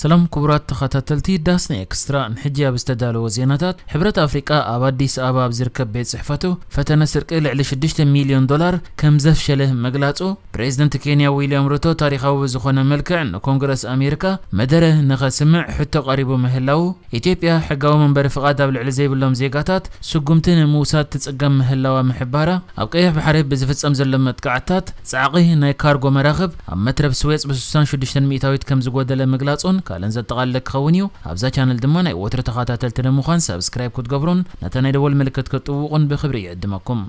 ሰላም ክቡራት ተኸታተልቲ ዳስና ኤክስትራ፣ ንሕጂ ኣብ ዝተዳለወ ዜናታት፣ ሕብረት ኣፍሪቃ ኣብ ኣዲስ ኣበባ ኣብ ዝርከብ ቤት ጽሕፈቱ ፈተነ ስርቂ ልዕሊ ሽዱሽተ ሚልዮን ዶላር ከም ዘፍሸለ ምግላጹ፣ ፕሬዝደንት ኬንያ ዊልያም ሩቶ ታሪኻዊ ብዝኾነ መልክዕ ንኮንግረስ ኣሜሪካ መደረ ንኸስምዕ ሕቶ ቀሪቡ ምህላዉ፣ ኢትዮጵያ ሕጋዊ መንበሪ ፍቓድ ኣብ ልዕሊ ዘይብሎም ዜጋታት ስጉምቲ ንምውሳድ ትጽገም ምህላዋ ምሕባራ፣ ኣብ ቀይሕ ባሕሪ ብዝፍጸም ዘሎ መጥቃዕትታት ጻዕቒ ናይ ካርጎ መራኽብ ኣብ መትረብ ስዌጽ ብ ስሳን ሽዱሽተን ሚእታዊት ከም ዝጎደለ ምግላጹን ካልእን ዘጠቓለለ ክኸውን እዩ። ኣብዛ ቻነል ድማ ናይ ወትሩ ተኸታተልቲ ንምዃን ሳብስክራይብ ክትገብሩን ነታ ናይ ደወል ምልክት ክትጥውቑን ብኽብሪ ይዕድመኩም።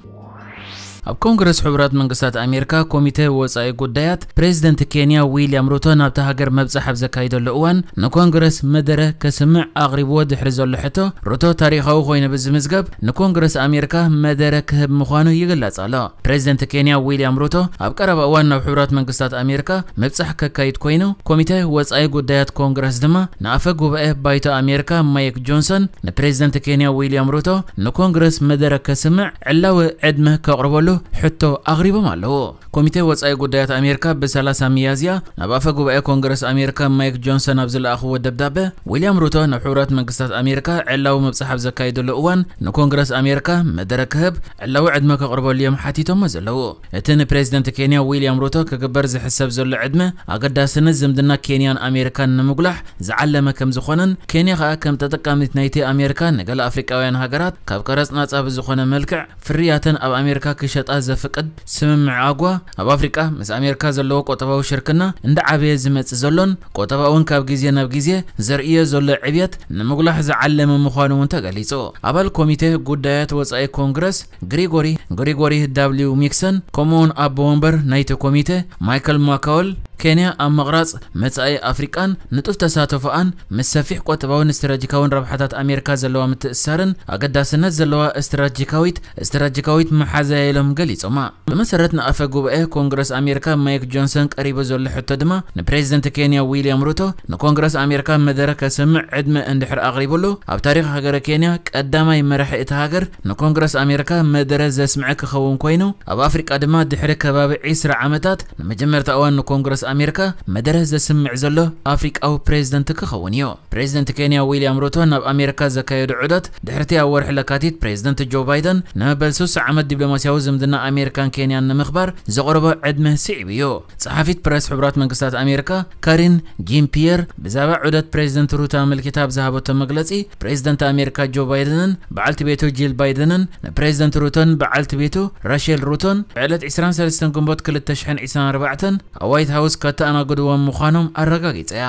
ኣብ ኮንግረስ ሕቡራት መንግስታት ኣሜሪካ ኮሚተ ወጻኢ ጉዳያት፣ ፕሬዝደንት ኬንያ ዊልያም ሩቶ ናብታ ሃገር መብጻሕ ኣብ ዘካይደሉ እዋን ንኮንግረስ መደረ ከስምዕ ኣቕሪብዎ ድሕሪ ዘሎ ሕቶ፣ ሩቶ ታሪኻዊ ኮይኑ ብዝምዝገብ ንኮንግረስ ኣሜሪካ መደረ ክህብ ምዃኑ ይግለጽ ኣሎ። ፕሬዝደንት ኬንያ ዊልያም ሩቶ ኣብ ቀረባ እዋን ናብ ሕቡራት መንግስታት ኣሜሪካ ምብጻሕ ከካይድ ኮይኑ፣ ኮሚተ ወጻኢ ጉዳያት ኮንግረስ ድማ ንኣፈ ጉባኤ ባይቶ ኣሜሪካ ማይክ ጆንሰን ንፕሬዝደንት ኬንያ ዊልያም ሩቶ ንኮንግረስ መደረ ከስምዕ ዕላዊ ዕድመ ከቕርበሉ ሕቶ ኣቕሪቦም ኣለዉ። ኮሚተ ወጻኢ ጉዳያት ኣሜሪካ ብ ሰላሳ ሚያዝያ ናብ ኣፈ ጉባኤ ኮንግረስ ኣሜሪካ ማይክ ጆንሰን ኣብ ዝለኣኽዎ ደብዳበ፣ ዊልያም ሩቶ ናብ ሕቡራት መንግስታት ኣሜሪካ ዕላዊ ምብጻሕ ኣብ ዘካየደሉ እዋን ንኮንግረስ ኣሜሪካ መደረ ክህብ ዕላዊ ዕድመ ከቕርበሉ እዮም ሓቲቶሞ ዘለዉ። እቲ ንፕሬዝደንት ኬንያ ዊልያም ሩቶ ክግበር ዝሕሰብ ዘሎ ዕድመ፣ ኣገዳስነት ዝምድና ኬንያን ኣሜሪካን ንምጉላሕ ዝዓለመ ከም ዝኾነን፣ ኬንያ ኸኣ ከም ተጠቃሚት ናይቲ ኣሜሪካ ንገለ ኣፍሪቃውያን ሃገራት ካብ ቀረጽ ናጻ ብዝኾነ መልክዕ ፍርያተን ኣብ ኣሜሪካ ክሸጣ ዘፍቅድ ስምምዕ ኣጓ፣ ኣብ ኣፍሪቃ ምስ ኣሜሪካ ዘለዎ ቁጠባዊ ሽርክና እንዳዓበየ ዝመጽእ ዘሎን፣ ቁጠባ እውን ካብ ግዜ ናብ ግዜ ዘርእዮ ዘሎ ዕብየት ንምጉላሕ ዝዓለመ ምዃኑ እውን ተገሊጹ። ኣባል ኮሚቴ ጉዳያት ወጻኢ ኮንግረስ ግሪጎሪ፣ ግሪጎሪ ዳብሊው ሚክሰን፣ ከምኡውን ኣቦ ወንበር ናይቲ ኮሚቴ ማይክል ማካወል፣ ኬንያ ኣብ ምቕራጽ መጻኢ ኣፍሪቃን ንጡፍ ተሳተፎኣን ምስ ሰፊሕ ቁጠባውን ስትራቴጂካውን ረብሓታት ኣሜሪካ ዘለዋ ምትእስሳርን ኣገዳስነት ዘለዋ ስትራቴጂካዊት፣ ስትራቴጂካዊት መሓዛያ ኢሎም ገሊጾማ። ብመሰረት ንኣፈ ጉባኤ ኮንግረስ ኣሜሪካ ማይክ ጆንሰን ቀሪቡ ዘሎ ሕቶ ድማ፣ ንፕሬዝደንት ኬንያ ዊልያም ሩቶ ንኮንግረስ ኣሜሪካ መደረ ከስምዕ ዕድመ እንድሕር ኣቕሪቡሉ፣ ኣብ ታሪኽ ሃገረ ኬንያ ቀዳማይ መራሒ እታ ሃገር ንኮንግረስ ኣሜሪካ መደረ ዘስምዐ ክኸውን ኮይኑ፣ ኣብ ኣፍሪቃ ድማ ድሕሪ ከባቢ ዒስራ ዓመታት ንመጀመርታ እዋን ንኮንግረስ ኣሜሪካ መደረ ዘስምዕ ዘሎ ኣፍሪቃዊ ፕሬዝደንት ክኸውን እዩ። ፕሬዝደንት ኬንያ ዊልያም ሩቶ ናብ ኣሜሪካ ዘካየዶ ዑደት፣ ድሕሪቲ ኣብ ወርሒ ለካቲት ፕሬዝደንት ጆ ባይደን ንመበል ስሳ ዓመት ዲፕሎማስያዊ ዝምድና ኣሜሪካን ኬንያን ንምኽባር ዘቕረቦ ዕድመ ስዒቡ እዩ። ጸሓፊት ፕረስ ሕቡራት መንግስታት ኣሜሪካ ካሪን ጂን ፒየር ብዛዕባ ዑደት ፕሬዝደንት ሩቶ ኣመልኪታ ኣብ ዝሃበቶ መግለጺ፣ ፕሬዝደንት ኣሜሪካ ጆ ባይደንን በዓልቲ ቤቱ ጂል ባይደንን ንፕሬዝደንት ሩቶን በዓልቲ ቤቱ ራሼል ሩቶን ብዕለት ዕስራን ሰለስተን ግንቦት ክልተ ሽሕን ዕስራን ኣርባዕተን ኣብ ዋይት ሃውስ ከተኣናግድዎም ምዃኖም ኣረጋጊጸ እያ።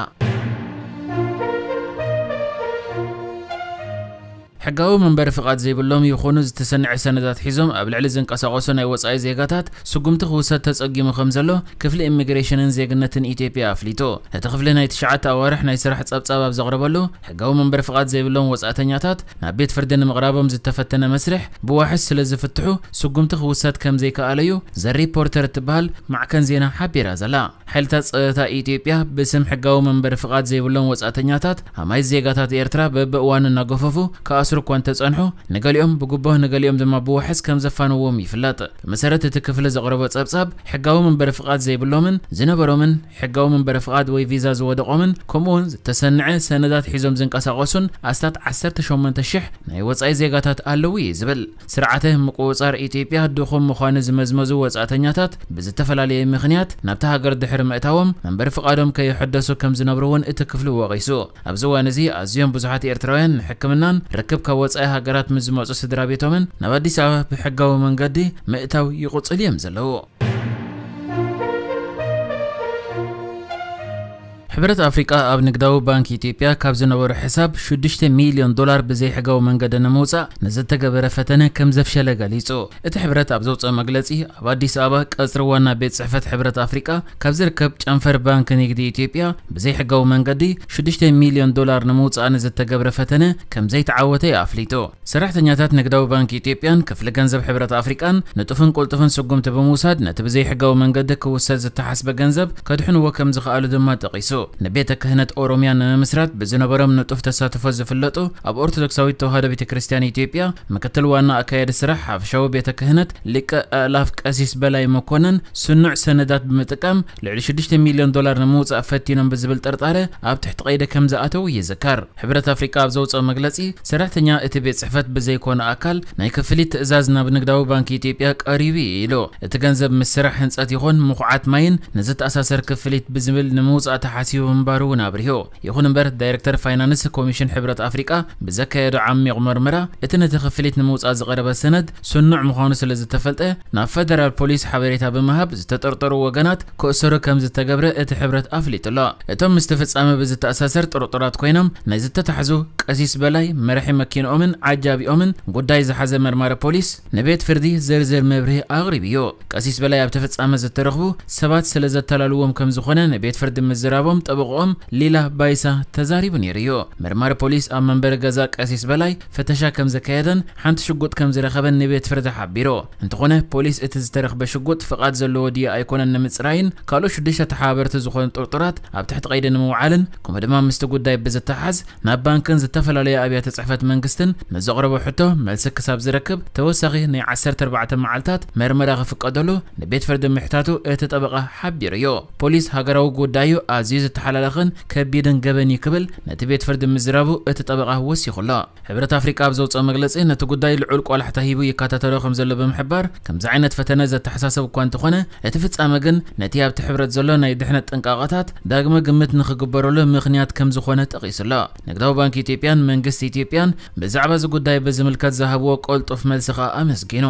ሕጋዊ መንበሪ ፍቓድ ዘይብሎም ይኹኑ ዝተሰንዐ ሰነዳት ሒዞም ኣብ ልዕሊ ዝንቀሳቐሱ ናይ ወጻኢ ዜጋታት ስጉምቲ ክውሰድ ተጸጊሙ ከም ዘሎ ክፍሊ ኢሚግሬሽንን ዜግነትን ኢትዮጵያ ኣፍሊጡ። እቲ ክፍሊ ናይ ትሽዓተ ኣዋርሕ ናይ ስራሕ ጸብጻብ ኣብ ዘቕረበሉ፣ ሕጋዊ መንበሪ ፍቓድ ዘይብሎም ወጻእተኛታት ናብ ቤት ፍርዲ ንምቕራቦም ዝተፈተነ መስርሕ ብዋሕስ ስለ ዝፍትሑ ስጉምቲ ክውሰድ ከም ዘይከኣለ'ዩ ዘ ሪፖርተር እትበሃል ማዕከን ዜና ሓቢራ ዘላ። ሓይልታት ጸጥታ ኢትዮጵያ ብስም ሕጋዊ መንበሪ ፍቓድ ዘይብሎም ወጻእተኛታት ኣማይት ዜጋታት ኤርትራ በብእዋኑ እናገፈፉ ክኣስሩ እኳ እንተጸንሑ፣ ንገሊኦም ብጉቦ ንገሊኦም ድማ ብዋሕስ ከም ዘፋንዎም ይፍለጥ። ብመሰረት እቲ ክፍሊ ዘቕረቦ ጸብጻብ፣ ሕጋዊ መንበሪ ፍቓድ ዘይብሎምን ዝነበሮምን ሕጋዊ መንበሪ ፍቓድ ወይ ቪዛ ዝወደቖምን ከምኡውን ዝተሰንዐ ሰነዳት ሒዞም ዝንቀሳቐሱን ኣስታት ዓሰርተ ሸሞንተ ሽሕ ናይ ወጻኢ ዜጋታት ኣለዉ እዩ ዝብል። ስርዓተ ምቁጽጻር ኢትዮጵያ ድኹም ምዃኑ ዝመዝመዙ ወጻእተኛታት ብዝተፈላለየ ምኽንያት ናብታ ሃገር ድሕሪ ምእታዎም መንበሪ ፍቓዶም ከየሐደሱ ከም ዝነብሩ እውን እቲ ክፍሊ ወቒሱ። ኣብዚ እዋን እዚ ኣዝዮም ብዙሓት ኤርትራውያን ንሕክምናን ርክብ ካብ ወጻኢ ሃገራት ምስ ዝመጹ ስድራ ቤቶምን ናብ ኣዲስ ኣበባ ብሕጋዊ መንገዲ ምእታው ይቕጽሉ እዮም ዘለዉ። ሕብረት ኣፍሪቃ ኣብ ንግዳዊ ባንክ ኢትዮጵያ ካብ ዝነበሮ ሕሳብ ሽዱሽተ ሚልዮን ዶላር ብዘይሕጋዊ መንገዲ ንምውጻእ ንዝተገበረ ፈተነ ከም ዘፍሸለ ገሊጹ። እቲ ሕብረት ኣብ ዘውጽኦ መግለጺ፣ ኣብ ኣዲስ ኣበባ ቀጽሪ ዋና ቤት ጽሕፈት ሕብረት ኣፍሪቃ ካብ ዝርከብ ጨንፈር ባንክ ንግዲ ኢትዮጵያ ብዘይሕጋዊ መንገዲ ሽዱሽተ ሚልዮን ዶላር ንምውጻእ ንዝተገብረ ፈተነ ከም ዘይተዓወተ እዩ ኣፍሊጡ። ሰራሕተኛታት ንግዳዊ ባንክ ኢትዮጵያን ክፍሊ ገንዘብ ሕብረት ኣፍሪቃን ንጡፍን ቅልጡፍን ስጉምቲ ብምውሳድ ነቲ ብዘይሕጋዊ መንገዲ ክውሰድ ዝተሓስበ ገንዘብ ከድሕንዎ ከም ዝኸኣሉ ድማ ጠቒሱ። ንቤተ ክህነት ኦሮሚያ ንምምስራት ብዝነበሮም ንጡፍ ተሳትፎ ዝፍለጡ ኣብ ኦርቶዶክሳዊት ተዋህዶ ቤተ ክርስቲያን ኢትዮጵያ ምክትል ዋና ኣካያዲ ስራሕ ሓፈሻዊ ቤተ ክህነት ሊቀ ኣእላፍ ቀሲስ በላይ መኮነን ስኑዕ ሰነዳት ብምጥቃም ልዕሊ ሽዱሽተ ሚልዮን ዶላር ንምውፃእ ፈቲኖም ብዝብል ጥርጣረ ኣብ ትሕቲ ቀይዲ ከም ዝኣተዉ ይዝከር። ሕብረት ኣፍሪቃ ኣብ ዘውፅኦ መግለፂ ሰራሕተኛ እቲ ቤት ጽሕፈት ብዘይኮነ ኣካል ናይ ክፍሊት ትእዛዝ ናብ ንግዳዊ ባንክ ኢትዮጵያ ቀሪቡ እዩ ኢሉ። እቲ ገንዘብ ምስ ስራሕ ህንፀት ይኹን ምኹዓት ማይን ንዝተኣሳሰር ክፍሊት ብዝብል ንምውፃእ ተሓሲቡ ምንባሩ እውን ኣብሪሁ። ይኹን እምበር ዳይሬክተር ፋይናንስ ኮሚሽን ሕብረት ኣፍሪቃ ብዘካየዶ ዓሚቕ መርመራ እቲ ነቲ ክፍሊት ንምውፃእ ዝቐረበ ሰነድ ስኑዕ ምዃኑ ስለ ዝተፈልጠ ናብ ፈደራል ፖሊስ ሓበሬታ ብምሃብ ዝተጠርጠሩ ወገናት ክእሰሩ ከም ዝተገብረ እቲ ሕብረት ኣፍሊጡ ኣሎ። እቶም ምስቲ ፍጻመ ብዝተኣሳሰር ጥርጡራት ኮይኖም ናይ ዝተታሕዙ ቀሲስ በላይ፣ መራሒ መኪንኦምን ዓጃቢኦምን ጉዳይ ዝሓዘ መርማሪ ፖሊስ ንቤት ፍርዲ ዝርዝር መብርሂ ኣቕሪቡ እዩ። ቀሲስ በላይ ኣብቲ ፍጻመ ዝተረኽቡ ሰባት ስለ ዘተላልዎም ከም ዝኾነ ንቤት ፍርዲ ምዝራቦም ጠበቕኦም ሊላ ባይሳ ተዛሪቡ ነይሩ እዩ። መርማሪ ፖሊስ ኣብ መንበሪ ገዛ ቀሲስ በላይ ፍተሻ ከም ዘካየደን ሓንቲ ሽጉጥ ከም ዝረኸበን ንቤት ፍርዲ ሓቢሩ። እንተኾነ ፖሊስ እቲ ዝተረኽበ ሽጉጥ ፍቓድ ዘለዎ ድዩ ኣይኮነን ንምጽራይን ካልኦት ሽዱሽተ ተሓባበርቲ ዝኾኑ ጥርጡራት ኣብ ትሕቲ ቀይዲ ንምውዓልን ከምኡ ድማ ምስቲ ጉዳይ ብዝተሓዝ ናብ ባንክን ዝተፈላለዩ ኣብያተ ጽሕፈት መንግስትን ንዘቕረቦ ሕቶ መልሲ ክሳብ ዝረክብ ተወሳኺ ናይ ዓሰርተ ኣርባዕተ መዓልታት መርመራ ክፍቀደሉ ንቤት ፍርዲ ምሕታቱ እቲ ጠበቓ ሓቢሩ እዩ። ፖሊስ ሃገራዊ ጉዳዩ ኣዝዩ ዝተሓላለኸን ከቢድን ገበን እዩ ክብል ነቲ ቤት ፍርዲ ምዝራቡ እቲ ጠበቓ ወሲኹ ኣሎ። ሕብረት ኣፍሪቃ ኣብ ዘውፅኦ መግለፂ ነቲ ጉዳይ ልዑል ቆላሕታ ሂቡ ይከታተሎ ከም ዘሎ ብምሕባር ከምዚ ዓይነት ፈተነ ዘተሓሳስብ እኳ እንተኾነ እቲ ፍጻመ ግን ነቲ ኣብቲ ሕብረት ዘሎ ናይ ድሕነት ጥንቃቐታት ዳግመ ግምት ንኽግበረሉ ምኽንያት ከም ዝኾነ ጠቒሱ ኣሎ። ንግዳዊ ባንክ ኢትዮጵያን መንግስቲ ኢትዮጵያን ብዛዕባ እዚ ጉዳይ ብዝምልከት ዝሃብዎ ቅልጡፍ መልሲ ከኣ ኣመስጊኑ።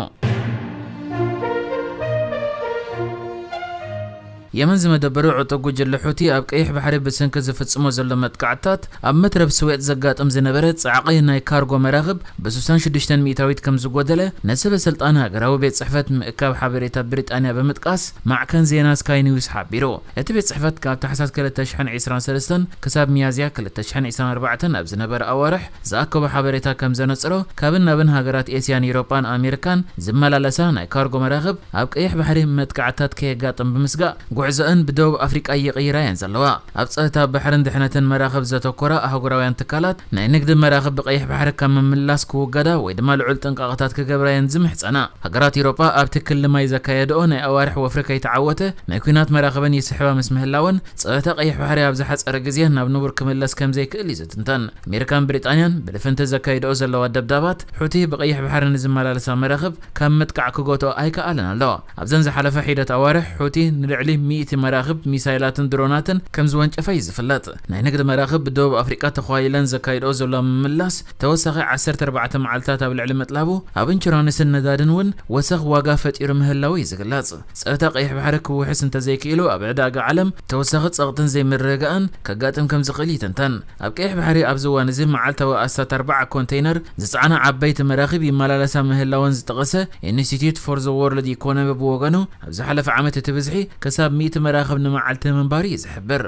የመን ዝመደበሩ ዕጡቕ ጉጅለ ሑቲ ኣብ ቀይሕ ባሕሪ ብሰንኪ ዝፍጽሞ ዘሎ መጥቃዕትታት ኣብ መትረብ ስዌጥ ዘጋጥም ዝነበረ ጻዕቒ ናይ ካርጎ መራኽብ ብ ስሳን ሽዱሽተን ሚእታዊት ከም ዝጎደለ ንሰበ ስልጣን ሃገራዊ ቤት ጽሕፈት ምእካብ ሓበሬታ ብሪጣንያ ብምጥቃስ ማዕከን ዜና ስካይ ኒውስ ሓቢሩ። እቲ ቤት ጽሕፈት ካብ ታሕሳስ ክልተ ሽሕን ዕስራን ሰለስተን ክሳብ ሚያዝያ ክልተ ሽሕን ዕስራን ኣርባዕተን ኣብ ዝነበረ ኣዋርሕ ዝኣከቦ ሓበሬታ ከም ዘነጽሮ ካብን ናብን ሃገራት ኤስያን፣ ኤውሮጳን ኣሜሪካን ዝመላለሳ ናይ ካርጎ መራኽብ ኣብ ቀይሕ ባሕሪ መጥቃዕትታት ከየጋጥም ብምስጋእ ጉዕዞአን ብደቡብ ኣፍሪቃ ይቕይራ እየን ዘለዋ። ኣብ ጸጥታ ባሕርን ድሕነትን መራኽብ ዘተኮራ ኣህጉራውያን ትካላት ናይ ንግዲ መራኽብ ብቀይሕ ባሕሪ ካብ ምምላስ ክውገዳ ወይ ድማ ልዑል ጥንቃቐታት ክገብራ እየን ዝምሕጸና። ሃገራት ኤውሮጳ ኣብቲ ክሊ ማይ ዘካየድኦ ናይ ኣዋርሕ ወፍሪ ከይተዓወተ ናይ ኲናት መራኽበን ይስሕባ ምስ ምህላወን ጸጥታ ቀይሕ ባሕሪ ኣብ ዝሓጸረ ግዜ ናብ ንቡር ክምለስ ከም ዘይክእል እዩ ዝትንተን። ኣሜሪካን ብሪጣንያን ብልፍንቲ ዘካይድኦ ዘለዋ ደብዳባት ሑቲ ብቀይሕ ባሕሪ ንዝመላለሳ መራኽብ ካብ ምጥቃዕ ክጎትኦ ኣይከኣለን ኣሎ። ኣብዘን ዝሓለፈ ሒደት ኣዋርሕ ሑቲ ንልዕሊ ሚእቲ መራኽብ ሚሳይላትን ድሮናትን ከም ዝወንጨፋ እዩ ዝፍለጥ። ናይ ንግዲ መራኽብ ብደቡብ ኣፍሪቃ ተኳይለን ዘካይድኦ ዘሎ ምምላስ ተወሳኺ ዓሰርተ ኣርባዕተ መዓልታት ኣብ ልዕሊ ምጥላቡ ኣብ ኢንሹራንስን ነዳድን እውን ወሰኽ ዋጋ ፈጢሩ ምህላው እዩ ዝግለጽ። ጸጥታ ቀይሕ ባሕሪ ክውሕስ እንተዘይክኢሉ ኣብ ዕዳጋ ዓለም ተወሳኺ ጸቕጥን ዘይምርግጋእን ከጋጥም ከም ዝኽእል ይትንተን። ኣብ ቀይሕ ባሕሪ ኣብዚ እዋን እዚ መዓልታዊ ኣስታት ኣርባዓ ኮንተይነር ዝጸዓና ዓበይቲ መራኽብ ይመላለሳ ምህላወን ዝጠቐሰ ኢንስቲትዩት ፎር ዘ ወርልድ ኢኮኖሚ ብወገኑ ኣብ ዝሓለፈ ዓመት እቲ ብዝሒ ክሳብ ሚእቲ መራኽብ ንመዓልቲ ምንባሩ እዩ ዝሕብር።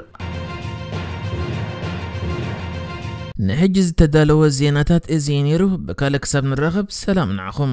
ንሕጂ ዝተዳለወ ዜናታት እዚ እዩ ነይሩ። ብካልእ ክሳብ ንራኸብ ሰላም ንዓኹም።